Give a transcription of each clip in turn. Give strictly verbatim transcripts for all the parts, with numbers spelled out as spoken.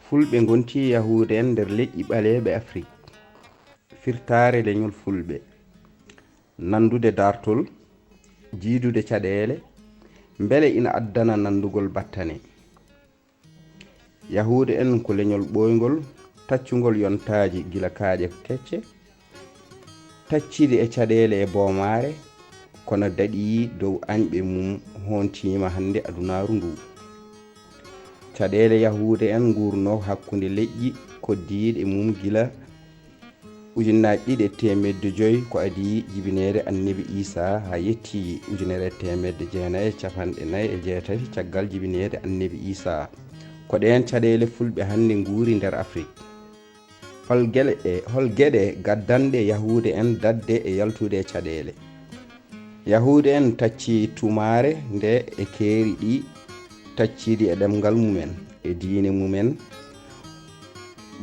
Fulɓe ngonti Yahuuda en nder leƴƴi ɓaleeɓe Afrik. Firtaare leñol Fulɓe. Nanndude daartol, jiidude caɗeele, mbele ina addana nanndugol battane. Yahuuda en ko leñol ɓooyngol, taccungol yontaaji gila kaaƴe kecce, tacciiɗe e caɗeele e boomaare, kono daɗi dow añɓe mum hoontiima hannde adunaaru ndu. Caɗeele Yahuuda en nguurno hakkunde leƴƴi koddiiɗe mum gila ujinnaaji ɗiɗi e teemedde joy ko adii jibineede Annabi Iisaa haa yetti ujunere e teemedde jeenayi e capanɗe nayi e jeetati caggal jibineede Annabi Iisaa. Ko ɗeen caɗeele Fulɓe hannde nguuri nder Afrik. Hol geɗe, hol geɗe gaddanɗe Yahuuda en daɗde e yaltude e caɗeele? Yahuuda en tacci tumaare nde e keeri ɗi tacciiɗi e ɗemngal mumen, e diine mumen,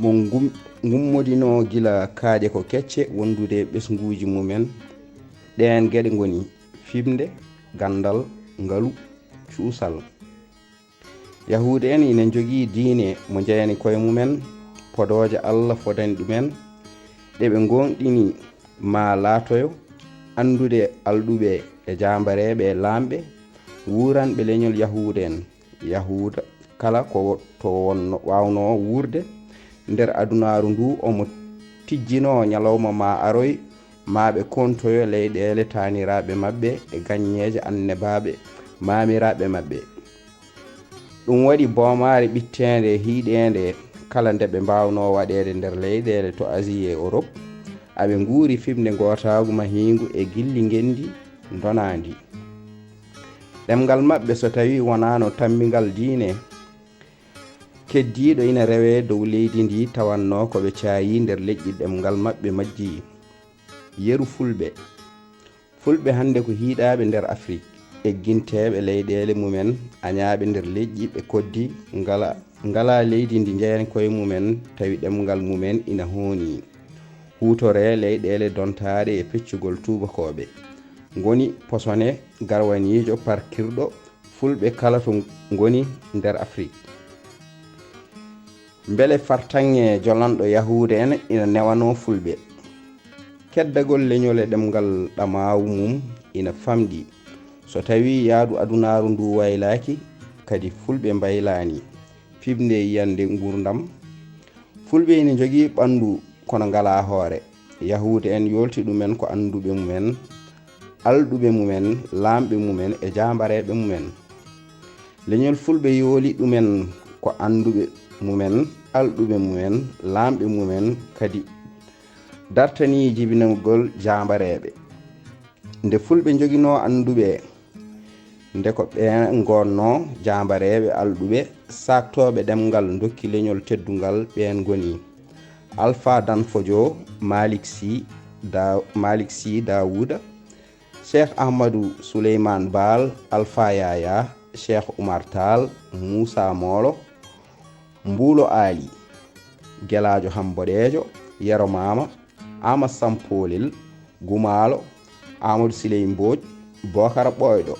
mo ngum-, ngummodinoo gila kaaƴe ko kecce wondude e ɓesnguuji mumen. Ɗeen geɗe ngoni fiɓnde, ganndal, ngalu, cuusal. Yahuuda en ina njogii diine mo njeyani koye mumen, podooje Alla fodani ɗumen, ɗe ɓe ngoonɗini maa laatoyo anndude alɗuɓe e jaambareeɓe e laamɓe wuuranɓe leñol Yahuuda en. Yahuuda kala ko to wonno, waawnoo wuurde nder adunaaru ndu, omo tijjinoo ñalawma maa aroy, maa ɓe koontoyo leyɗeele taaniraaɓe maɓɓe e gaññeeje annabaaɓe, maamiraaɓe maɓɓe. Ɗum waɗi boomaare ɓitteende e hiiɗeende kala nde ɓe mbaawnoo waɗeede nder leyɗeele to Asie e Europe. Aɓe nguuri fiɓnde ngootaagu mahiingu e gilli ngenndi ndonaandi. Ɗemngal maɓɓe so tawii wonaano tammbingal diine keddiiɗo ina rewee dow leydi ndi tawannoo ko ɓe caayi nder leƴƴi ɗemngal maɓɓe majji. Yeru Fulɓe. Fulɓe hannde ko hiiɗaaɓe nder Afrik, egginteeɓe leyɗeele mumen, añaaɓe nder leƴƴi ɓe koddi, ngala, ngalaa leydi ndi njeyani koye mumen, tawi ɗemngal mumen ina hooni. Huutoree leyɗeele dontaaɗe e peccugol tuubakooɓe. Ngoni posone garwaniijo parkirɗo Fulɓe kala to ngoni nder Afrik. Mbele fartaŋŋe jolanɗo Yahuuda en ina newanoo Fulɓe? Keddagol leñol e ɗemngal ɗamaawu mum ina famɗi. So tawii yaadu adunaaru ndu waylaaki, kadi Fulɓe mbaylaani. Fiɓnde e yiyannde nguurndam. Fulɓe ina njogii ɓanndu kono ngalaa hoore. Yahuuda en yoolti ɗumen ko annduɓe mumen, alɗuɓe mumen, laamɓe mumen e jaambareeɓe mumen. Leñol Fulɓe yooli ɗumen ko annduɓe mumen, alɗuɓe mumen, laamɓe mumen, kadi dartanii jibinagol jaambareeɓe. Nde Fulɓe njoginoo annduɓe, nde ko ɓeen ngonnoo jaambareeɓe alɗuɓe, saaktooɓe ɗemngal, ndokki leñol teddungal, ɓeen ngoni Alfaa Danfodio, Maalik Sii, Da-, Maalik Sii Daawuuda, Cheikh Ahmadou Souleyman Baal, Alfaa Yaayaa, Cheikh Oumar Tall, Muusaa Moolo, Mbuulo Aali, Gelaajo Ham Boɗeejo, Yero Maama, Aamadu Sam Poolel, Gumaalo, Aamadu Siley Mbooc, Bookara Ɓooyɗo.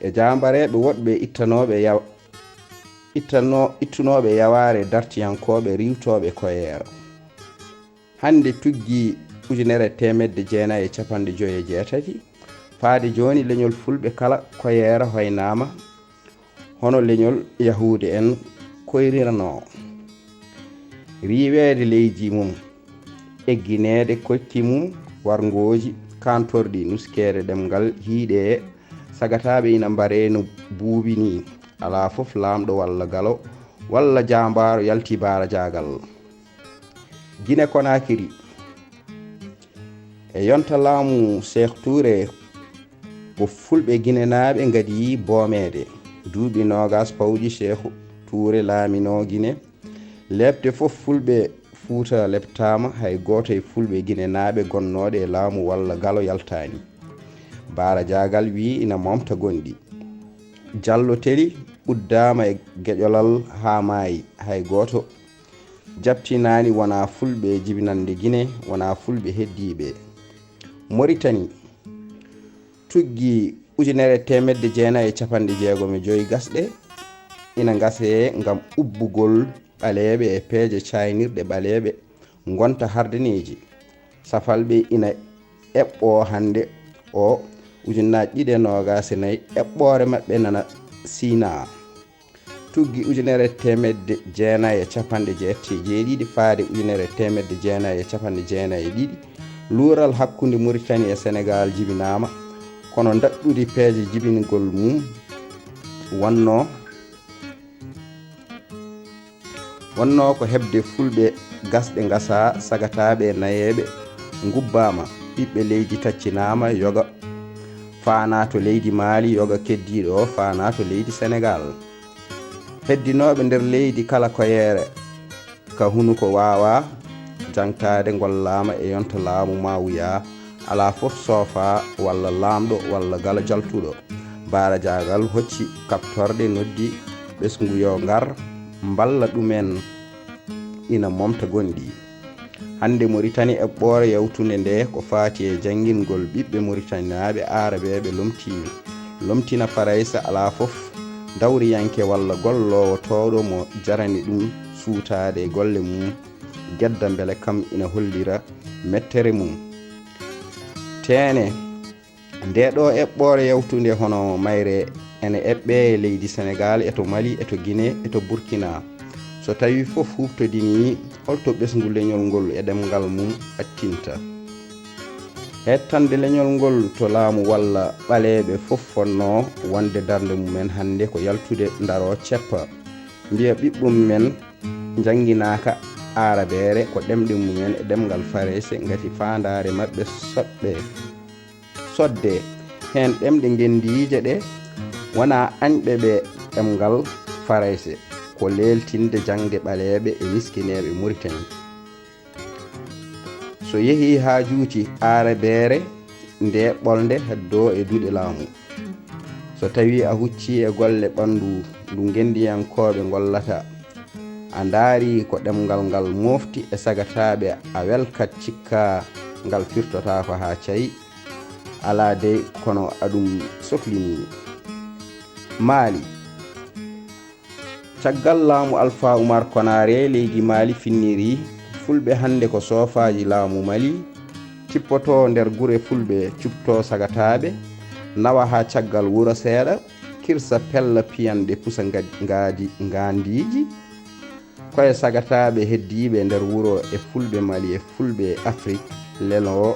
E jaambareeɓe woɗɓe ittanooɓe yaw-, ittanoo-, ittunooɓe yawaare dartiyankooɓe riiwtooɓe koyeera. Hannde tuggi ujunere e teemedde jeenayi e capanɗe joy e jeetati, faade jooni leñol Fulɓe kala koyeera hoynaama, hono leñol Yahuuda en koyriranoo. Riiweede leydi mum, eggineede koɗki mum, warngooji, kantorɗi, nuskeede ɗemngal, hiiɗe, sagataaɓe ina mbaree no buubi nii. Alaa fof laamɗo walla galo walla jaambaaro yaltii baarajaagal. Gine Konaakiri. E yonta laamu Seex Tuure, ko Fulɓe Ginenaaɓe ngadii boomeede. Duuɓi noogaas pawɗi Seex Tuure laaminoo Gine. Leepte fof Fulɓe Fuuta leeptaama, hay gooto e Fulɓe Ginenaaɓe gonnooɗe e laamu walla galo yaltaani. Baarajaagal wiyi ina momta gonɗi. Jallo Teli uddaama e geƴolal haa maayi, hay gooto jaɓtinaani wonaa Fulɓe jibinannde Gine, wonaa Fulɓe heddiiɓe. Moritani, tuggi ujunere e teemedde jeenayi e capanɗe jeegom e joy gasɗe ina ngasee ngam ubbugol ɓaleeɓe e peeje caaynirɗe ɓaleeɓe ngonta hardaneeji. Safalɓe ina eɓɓoo hannde o ujunnaji ɗiɗi e noogaas e nayi, eɓɓoore maɓɓe nana Siinaa. Tuggi ujunere teemedde jeenayi e capanɗe jeetati e jeeɗiɗi faade ujunere teemedde jeenayi e capanɗe jeenayi e ɗiɗi, luural hakkunde Muritani e Senegaal jibinaama, kono ndaɗɗudi peeje jibingol mum wonnoo, wonnoo ko heɓde fulɓe gasɗe ngasaa, sagataaɓe e nayeeɓe ngubbaama, ɓiɓɓe leydi taccinaama, yoga faanaa to leydi Maali, yoga keddiiɗo o faanaa to leydi Senegaal. Heddinooɓe nder leydi kala koyeere ka hunuko waawaa jaŋtaade ngollaama e yonta laamu Maawuyaa, alaa fof soofaa walla laamɗo walla galo jaltuɗo. Baara Jaagal hocci kaɓtorɗe, noddi ɓesngu yo ngar mballa ɗumen ina momta gonɗi. Hannde Muritani eɓɓoore yawtunde nde ko faati e janngingol ɓiɓɓe Muritaninaaɓe aarabeeɓe lomtii, lomtina Farayse alaa fof dawriyanke walla golloowo toowɗo mo jarani ɗum suutaade e golle mum, gedda mbele kam ina hollira mettere mum. Teene, nde ɗo eɓɓoore yawtunde hono mayre ene eɓɓee e leydi Senegaal, e to Mali, e to Guinée, e to Burkina. So tawii fof huuɓtodinii, holto ɓesngu leñol ngol e ɗemngal mum attinta? Hettande leñol ngol to laamu walla ɓaleeɓe fof fotnoo wonde darnde mumen hannde ko yaltude ndaroo ceppa, mbiya ɓiɓɓe mumen njannginaaka aarabeere, ko ɗemɗe mumen e ɗemngal Farayse ngati faandaare maɓɓe soɗɓe, sodde heen ɗemɗe ngenndiije ɗe wonaa añɓe ɓe ɗemngal Farayse, ko leeltinde jaŋde ɓaleeɓe e miskineeɓe Muritani. So yehii haa juuti aarabeere, nde ɓolnde heddoo e duɗe laamu. So tawii a huccii e golle ɓanndu ndu ngenndiyankooɓe ngollata, a ndaarii ko ɗemngal ngal moofti e sagataaɓe, a welkat cikkaa ngal firtotaako haa cayi, alaa dey kono aɗum soklinii. Maali. Caggal laamu Alfaa Umar Konaare, leydi Maali finniri. Fulɓe hannde ko soofaaji laamu Mali, tippotoo nder gure fulɓe, cuɓtoo sagataaɓe, nawa haa caggal wuro seeɗa, kirsa pella piyanɗe, pusa nga-, ngaadi, ngaandiiji. Ko e sagataaɓe heddiiɓe nder wuro e fulɓe Mali e fulɓe Afrik leloo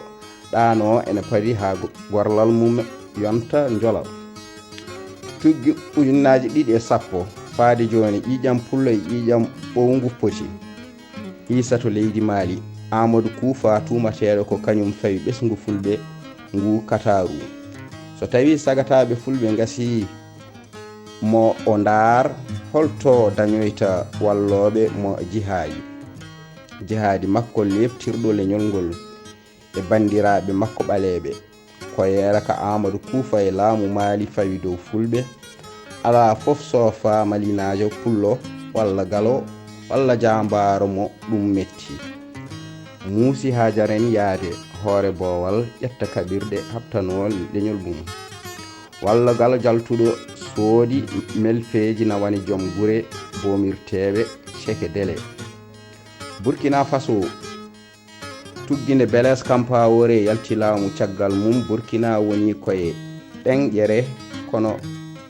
ɗaanoo ene padi haa go-, gorlal mum yonta njola. Tuggi ujunnaaji ɗiɗi e sappo faade jooni, ƴiiƴam pullo e ƴiiƴam ɓowngu poti hiisa to leydi Maali. Aamadu Kuufa tuumateeɗo ko kañum fawi ɓesngu fulɓe ngu kataaru. So tawii sagataaɓe fulɓe ngasii mo o ndaar, holto dañoyta wallooɓe mo jihaadi? Jihaadi makko leeftirɗo leñol ngol e banndiraaɓe makko ɓaleeɓe. Ko yeera ka Aamadu Kuufa e laamu Maali fawi dow fulɓe, alaa fof soofaa malinaajo pullo walla galo walla jaambaaro mo ɗum metti. Muusi haa jaren yaade hoore boowal, ƴetta kaɓirɗe haɓtanoo leñol mum. Walla galo jaltuɗo soodi melfeeji na wani joom gure boomirteeɓe Ceke Dele. Burkina Faso, tugginde Blaise Compaoré yalti laamu, caggal mum Burkina woni koye ɗeŋƴere, kono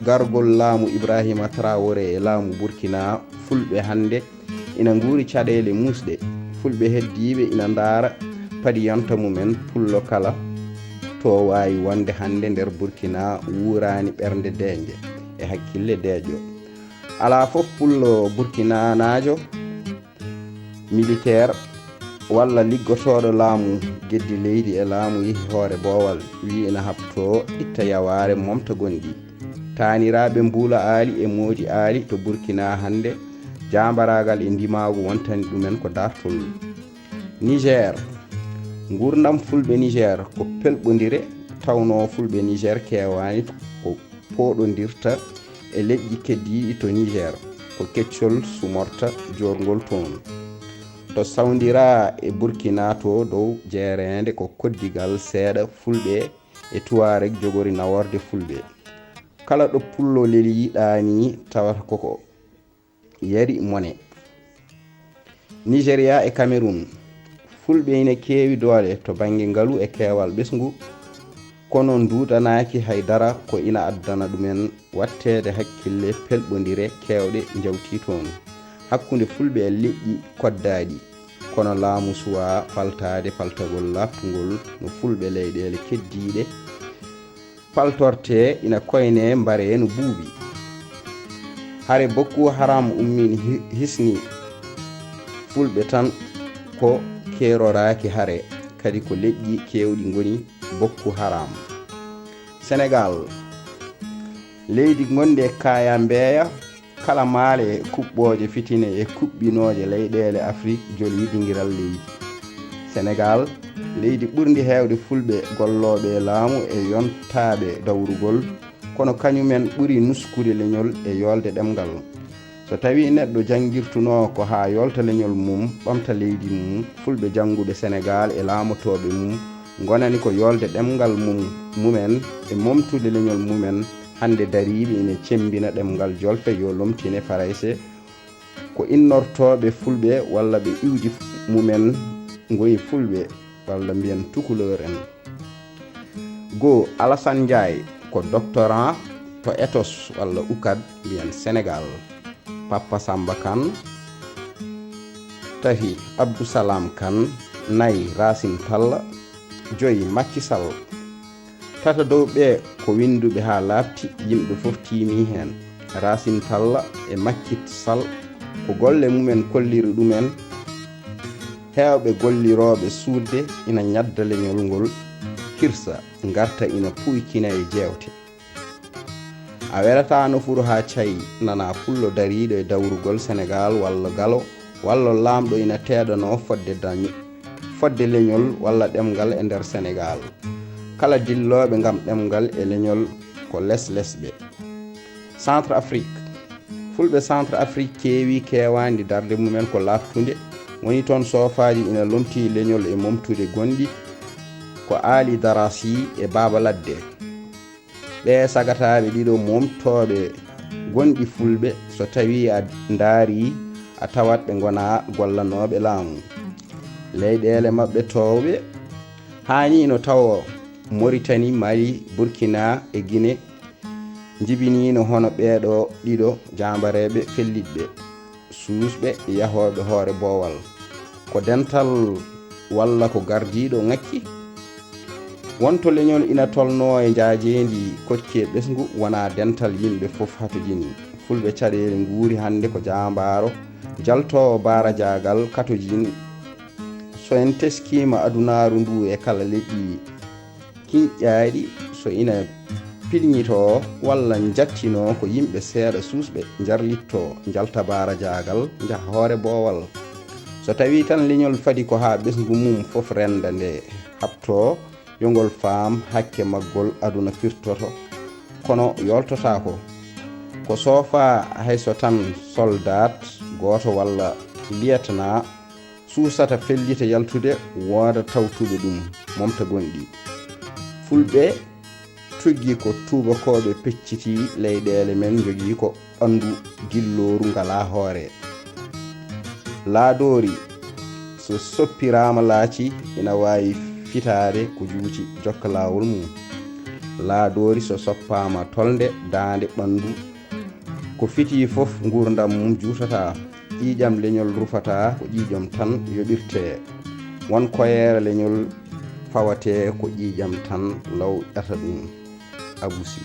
gargol laamu Ibrahima Traoré e laamu Burkina, fulɓe hannde ina nguuri caɗeele muusɗe. Fulɓe heddiiɓe ina ndaara padi yonta mumen pullo kala to waawi wonde hannde nder Burkina wuuraani ɓernde deeƴnde e hakkille deeƴɗo. Alaa fof pullo burkinanaajo, militeer walla liggotooɗo laamu geddi leydi e laamu yehi hoore boowal, wiyi ina haɓtoo itta yawaare momta gonɗi. Taaniraaɓe Mbuula Aali e Moodi Aali to Burkina hannde, jaambaraagal e ndimaagu wontani ɗumen ko daartol. Niger. Nguurndam fulɓe Niger ko pelɓondire, tawnoo fulɓe Niger keewaani ko pooɗondirta e leƴƴi keddiiɗi to Niger, ko keccol sumorta joorngol toon. To sawndiraa e Burkina to dow jeereende ko koddigal seeɗa fulɓe e Tuareg jogori naworde fulɓe. Kala ɗo pullo leli ɗaanii tawata koko yari mone. Nigeria e Cameroun, fulɓe ina keewi doole to bannge ngalu e keewal ɓesngu, kono nduuɗanaaki hay dara ko ina addana ɗumen waɗteede hakkille pelɓondire keewɗe njawti toon hakkunde fulɓe e leƴƴi koddaaɗi. Kono laamu suwaa faltaade faltagol laaɓtungol no fulɓe leyɗeele keddiiɗe paltortee ina koynee mbaree no buubi. Hare Boko Haram ummini hi-, hisni fulɓe tan ko keeroraaki hare, kadi ko leƴƴi keewɗi ngoni Boko Haram. Senegaal, leydi ngonndi e kaayaa mbeeya, kala maale e kuɓɓooje fitine e kuɓɓinooje leyɗeele Afrik jolii dingiral leydi. Senegaal, leydi ɓurndi heewde fulɓe gollooɓe e laamu e yontaaɓe dawrugol, kono kañumen ɓuri nuskude leñol e yoolde ɗemngal. So tawii neɗɗo janngirtunoo ko haa yoolta leñol mum, ɓamta leydi mum, fulɓe jannguɓe Senegaal e laamotooɓe mum ngonani ko yoolde ɗemngal mum, mumen e momtude leñol mumen, hannde dariiɓe ina cemmbina ɗemngal jolfe yo lomtine Farayse, ko innortooɓe fulɓe walla ɓe iwdi mumen ngoni fulɓe walla mbiyen tukuleur en. Goo, Alassane Ndiaye ko doctorant to Ethos walla UCAD mbiyen Senegaal. Papa Samba Kane. Tati, Abdou Salam Kane. Nayi, Racine Talla. Joyi, Macky Sall. Tata dow ɓee ko winnduɓe haa laaɓti, yimɓe fof tiimi heen. Racine Talla e Macky Sall ko golle mumen kolliri ɗumen. Heewɓe gollirooɓe suuɗde ina ñadda leñol ngol kirsa, ngarta ina puykina e jeewte. A welataa nofuru haa cayi, nanaa pullo dariiɗo e dawrugol Senegaal walla Galo, walla laamɗo ina teeɗanoo fodde dañ-, fodde leñol walla ɗemngal e nder Senegaal. Kala dillooɓe ngam ɗemngal e leñol ko leslesɓe. Centre Afrique. Fulɓe Centre Afrique keewi keewaandi darnde mumen ko laaɓtunde, woni toon soofaaji ina lomtii leñol e momtude gonɗi, ko Aali Darasi e Baaba Ladde. Ɓee sagataaɓe ɗiɗo momtooɓe gonɗi fulɓe, so tawii a ndaarii, a tawat ɓe ngonaa gollanooɓe laamu. Leyɗeele maɓɓe toowɗe haanii no tawo Moritani, Mali, Burkina e Gine njibiniino hono ɓeeɗo ɗiɗo jaambareeɓe fellitɓe, suusɓe, yahooɓe hoore boowal. Ko dental walla ko gardiiɗo ŋakki? Wonto leñol ina tolnoo e njaajeendi koɗki e ɓesngu, wonaa dental yimɓe fof hatojini. Fulɓe caɗeele nguuri hannde ko jaambaaro, jaltoowo baarajaagal, katojin. So en teskiima adunaaru ndu e kala leƴƴi kinƴaaɗi, so ina pilñitoo walla njattinoo, ko yimɓe seeɗa suusɓe njarlittoo, njalta baarajaagal, njaha hoore boowal. So tawii tan leñol fadi ko haa ɓesngu mum fof rennda nde haɓtoo, yo ngol faam hakke maggol aduna firtoto, kono yooltotaako. Ko soofaa hay so tan soldaat gooto walla lietnaa suusata fellita yaltude, wooda tawtuɓe ɗum, momta gonɗi. Fulɓe tuggi ko tuubakooɓe peccitii leyɗeele men, njogii ko ɓanndu gillooru ngalaa hoore. Laadoori, so soppiraama laaci, ina waawi fitaade ko juuti, jokka laawol mum. Laadoori, so soppaama tolnde, daande, ɓanndu, ko fitii fof, nguurndam mum juutataa. Ƴiiƴam leñol rufataa, ko ƴiiƴam tan yoɓirtee. Won koyeera leñol fawatee, ko ƴiiƴam tan lawƴata ɗum. Abusi.